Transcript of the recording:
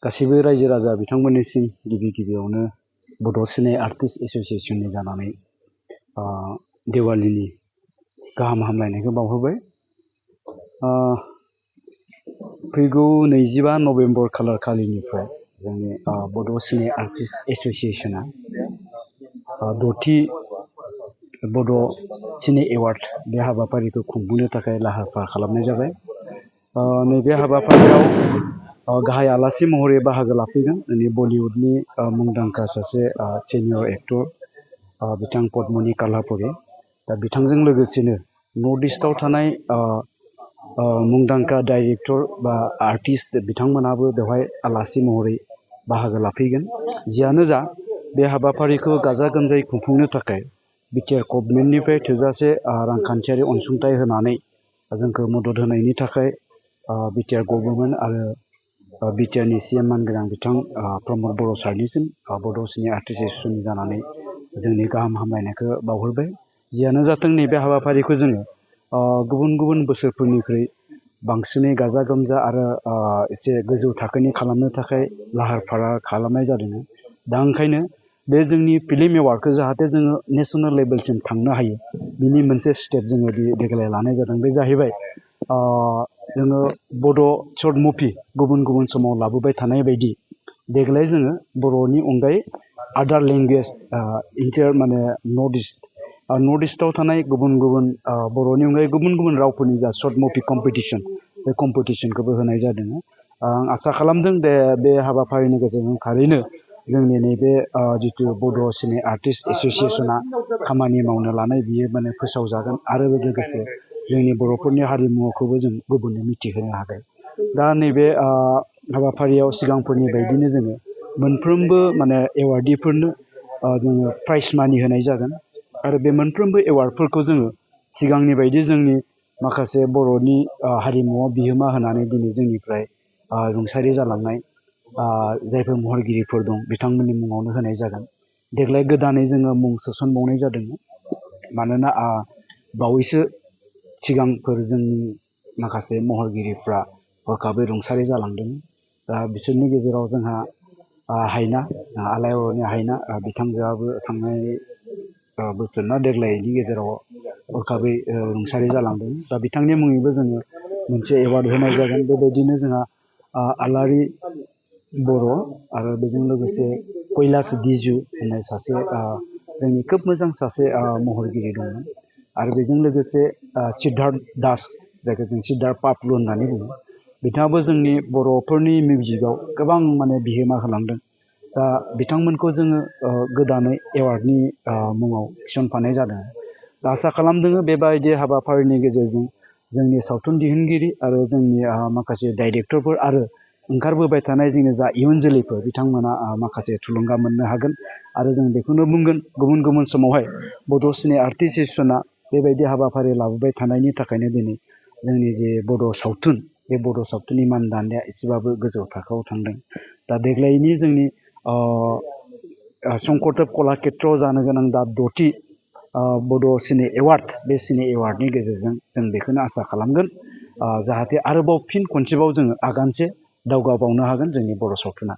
गासिबो रायजो राजा बिथांमोननिसिम गिबि गिबियावनो बड' सिने आर्टिस्ट एस'सिएशननि जानानै दिवालीनि गाहाम हामलायनायखौ बावहरबाय। फैगौ 25 नभेम्बर खालार खालिनिफ्राय जोंनि बड' सिने आर्टिस्ट एस'सिएशना 6थि बड' सिने एवार्ड बे हाबाफारिखौ खुंफुंनो थाखाय लाहार फाहार खालामनाय जाबाय। नैबे हाबाफारियाव गाहाय आलासि महरै बाहागो लाफैगोन जोंनि बलिउडनि मुंदांखा सासे सिनियर एक्टर बिथां पद्मनि कालापुरी। दा बिथांजों लोगोसेनो नर्थ इस्टआव थानाय मुंदांखा डाइरेक्टर बा आर्टिस्ट बिथांमोनाबो बेवहाय आलासि महरै बाहागो लाफैगोन। जियानो जा बे हाबाफारिखौ गाजा गोमजायै खुंफुंनो थाखाय बिटिआर गभर्नमेन्टनिफ्राय थोजासे रांखान्थियारि अनसुंथाइ होनानै जोंखौ मदद होनायनि थाखाय बिटिआर गभर्नमेन्ट आरो बिटिआरनि सिएम मानगोनां बिथां प्रमद बर' सारनिसिम बड' सिने आर्टिस्ट एस'सिएशननि जानानै जोंनि गाहाम हामलायनायखौ बावहरबाय। जियानो जाथों नैबे हाबाफारिखौ जोङो गुबुन गुबुन बोसोरफोरनिख्रुइ बांसिनै गाजा गोमजा आरो एसे गोजौ थाखोनि खालामनो थाखाय लाहार फाहार खालामनाय जादों। दा ओंखायनो बे जोंनि फिल्म एवार्डखौ जाहाथे जोङो नेशनेल लेभेलसिम थांनो हायो बिनि मोनसे स्टेप जोङो देग्लाय लानाय जादों। बे जाहैबाय जोङो बड' शर्ट मुभि गुबुन गुबुन समाव लाबोबाय थानाय बायदि देग्लाय जोङो बर'नि अनगायै आदार लेंगुवेज माने नर्थ इस्टआव थानाय गुबुन गुबुन बर'नि अनगायै गुबुन गुबुन रावफोरनि जा शर्ट मुभि कम्पिटिशन बे कम्पिटिशनखौबो होनाय जादों। आं आसा खालामदों बे हाबाफारिनि गेजेरजों थारैनो जोंनि नैबे जिथु बड' सिने आर्टिस्ट एस'सिएशना खामानि मावनो लानाय बियो माने फोसावजागोन आरो लोगोसे जोंनि बर'फोरनि हारिमुखौबो जों गुबुननो मिथिहोनो हागोन। दा नैबे हाबाफारियाव सिगांफोरनि बायदिनो जोङो मोनफ्रोमबो माने एवार्डीफोरनो जोङो प्राइज मानि होनाय जागोन आरो बे मोनफ्रोमबो एवार्डफोरखौ जोङो सिगांनि बायदि जोंनि माखासे बर'नि हारिमुआव बिहोमा होनानै दिनै जोंनिफ्राय रुंसारि जालांनाय जायफोर महरगिरिफोर दं बिथांमोननि मुङावनो होनाय जागोन। देग्लाय गोदानै जोङो मुं सोसनबावनाय जादों। मानोना बावैसो सिगांफोर जोंनि माखासे महरगिरिफ्रा हरखाबै रुंसारि जालांदों। दा बिसोरनि गेजेराव जोंहा हायना आलायारननि हायना बिथांजोआबो थांनाय बोसोरना देग्लायनि गेजेराव हरखाबै रुंसारि जालांदों। दा बिथांनि मुङैबो जोङो मोनसे एवार्ड होनाय जागोन। बेबायदिनो जोंहा आलारि बर' आरो बेजों लोगोसे कैलाश दिजु होननाय सासे जोंनि खोब मोजां सासे महरगिरि दंमोन आरो बेजों लोगोसे सिद्धार्थ दास जायखौ जों सिद्धार्थ पाप्लु होननानै बुङो बिथाङाबो जोंनि बर'फोरनि मिउजिकआव गोबां माने बिहोमा होलांदों। दा बिथांमोनखौ जोङो गोदानै एवार्डनि मुङाव थिसनफानाय जादों। दा आसा खालामदों बेबायदि हाबाफारिनि गेजेरजों जोंनि सावथुन दिहुनगिरि आरो जोंनि माखासे डाइरेक्टरफोर आरो ओंखारबोबाय थानाय जोंनि जा इयुन जोलैफोर बिथांमोना माखासे थुलुंगा मोननो हागोन आरो जों बेखौनो बुंगोन गुबुन गुबुन समावहाय बड' सिने आर्टिस्ट एस'सिएशना बेबायदि हाबाफारि लाबोबाय थानायनि थाखायनो दिनै जोंनि जे बड' सावथुन बे बड' सावथुननि मानदान्दाया एसेबाबो गोजौ थाखोआव थांदों। दा देग्लायनि जोंनि शंकरदेब कलाक्षेत्रआव जानो गोनां दा 6थि बड' सिने एवार्ड बे सिने एवार्डनि गेजेरजों जों बेखौनो आसा खालामगोन जाहाथे आरोबाव फिन खनसेबाव जोङो आगानसे दावगाबावनो हागोन जोंनि बर' सावथुना।